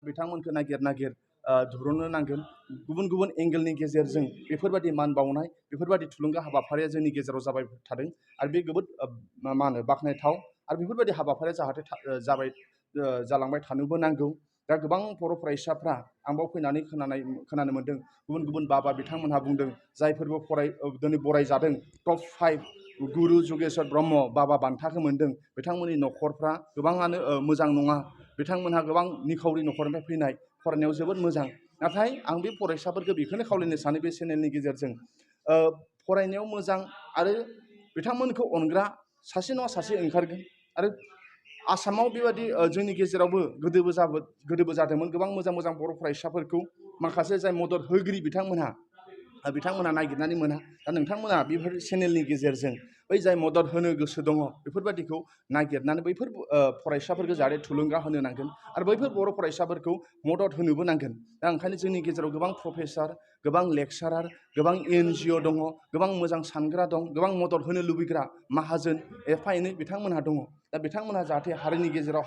बिथांमोनखौ नागिर दिहुननो नांगोन गुबुन गुबुन एंगेलनि गेजेरजों बेफोरबायदि मान बावनाय बेफोरबायदि थुलुंगा हाबाफारिया जोंनि गेजेराव जाबाय थादों आरो बे जोबोद बाख्नायथाव आरो बेफोरबायदि हाबाफारिया जाहाथे जालांबाय थानोबो नांगौ। दा गोबां बर' फरायसाफ्रा आंबाव फैनानै खोनानो मोन्दों गुबुन गुबुन बाबा बिथांमोनहा बुंदों जायफोरबो दिनै बरायजादों टप 5 गुरु जुगेश्वर ब्रह्म बाबा बान्थाखौ मोन्दों बिथांमोननि न'खरफ्रा गोबाङानो मोजां नङा बिथांमोनहा गोबां निखावरि न'खरनिफ्राय फैनाय फरायनायाव जोबोद मोजां नाथाय आं बे फरायसाफोरखौ बेखौनो खावलायनो सानो बे चेनेलनि गेजेरजों फरायनायाव मोजां आरो बिथांमोनखौ अनग्रा सासे नङा सासे ओंखारगोन आरो आसामाव बेबादि जोंनि गेजेरावबो गोदोबो जादोंमोन गोबां मोजां मोजां बर' फरायसाफोरखौ माखासे जाय मदद होगिरि बिथांमोनहा नागिरनानै मोना दा नोंथांमोना बेफोर चेनेलनि गेजेरजों बै जाय मदद होनो गोसो दङ बेफोरबादिखौ नागिरनानै बैफोर फरायसाफोरखौ जाहाथे थुलुंगा होनो नांगोन आरो बैफोर बर' फरायसाफोरखौ मदद होनोबो नांगोन दा ओंखायनो जोंनि गेजेराव गोबां प्रफेसार गोबां लेक्सारार गोबां NGO दङ गोबां मोजां सानग्रा दं गोबां मदद होनो लुबैग्रा माहाजोन एफा एनै बिथांमोनहा दङ दा बिथांमोनहा जाहाथे हारिनि गेजेराव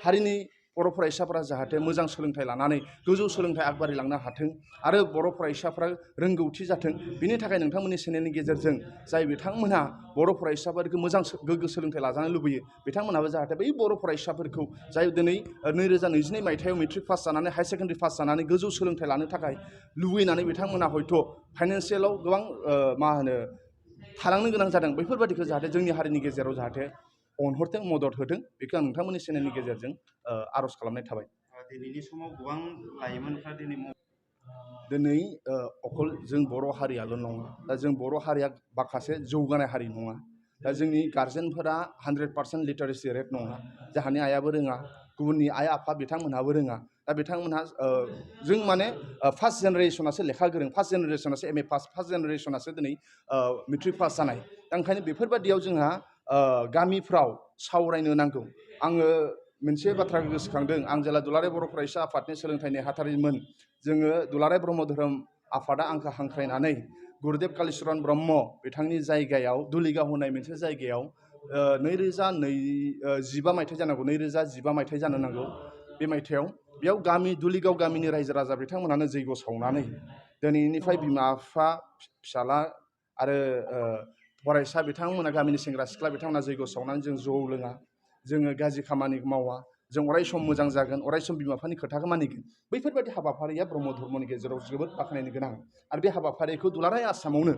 हारिनि बर' फरायसाफोरा जाहाथे मोजां सोलोंथाइ लानानै गोजौ सोलोंथाइ आगबारिलांनो हाथों आरो बर' फरायसाफ्रा रोंगौथि जाथों बिनि थाखाय नोंथांमोननि चेनेलनि गेजेरजों जाय बिथांमोनहा बर' फरायसाफोरखौ मोजां गोग्गो सोलोंथाइ लाजानो लुबैयो बिथांमोनहाबो जाहाथे बै बर' फरायसाफोरखौ जाय दिनै 2022 मायथाइयाव मेट्रिक पास जानानै हायार सेकेन्डारि पास जानानै गोजौ सोलोंथाइ लानो थाखाय लुबैनानै बिथांमोनहा हयथ' फाइनान्सियेलाव गोबां थालांनो गोनां जादों बैफोरबादिखौ जाहाथे जोंनि हारिनि गेजेराव जाहाथे अनहरथों मदद होथों बेखौ आं नोंथांमोननि चेनेलनि गेजेरजों आर'ज खालामनाय थाबाय। दिनैनि समाव गोबां लाइमोनफ्रा दिनै अकल जों बर' हारियाल' नङा दा जों बर' हारिया माखासे जौगानाय हारि नङा दा जोंनि गार्जेनफोरा 100% लिटारेसि रेट नङा जोंहानि आइयाबो रोङा गुबुननि आइ आफा बिथांमोनहाबो रोङा दा बिथांमोनहा जों माने फार्स्ट जेनेरेसनासो लेखा गोरों फार्स्ट जेनेरेसनासो MA पास फार्स्ट जेनेरेसनासो दिनै मेट्रिक पास जानाय दा ओंखायनो बेफोरबादियाव जोंहा गामिफ्राव सावरायनो नांगौ। आङो मोनसे बाथ्रा गोसोखांदों आं जेला दुलाराय बर' फरायसा आफादनि सोलोंथाइ नेहाथारिमोन जोङो दुलाराय ब्रह्म धोरोम आफादा आंखौ हांख्रायनानै गुरुदेब कालिचरन ब्रह्म बिथांनि जायगायाव दुलिगाव होननाय मोनसे जायगायाव 2015 मायथाइ जानांगौ 2015 मायथाइ जानो नांगौ बे मायथाइयाव बेयाव दुलिगाव गामिनि रायजो राजा बिथांमोनानो जैग' सावनानै दिनैनिफ्राय बिमा बिफा फिसाला आरो फरायसा बिथांमोना गामिनि सेंग्रा सिख्ला बिथांमोना जैग' सावनानै जों जौ लोङा जोङो गाज्रि खामानि मावा जों अराय सम मोजां जागोन अराय सम बिमा बिफानि खोथाखौ मानिगोन बैफोरबायदि हाबाफारिया ब्रह्म धर्मनि गेजेराव जोबोद बाख्नायनो गोनां आरो बे हाबाफारिखौ दुलाराय आसामावनो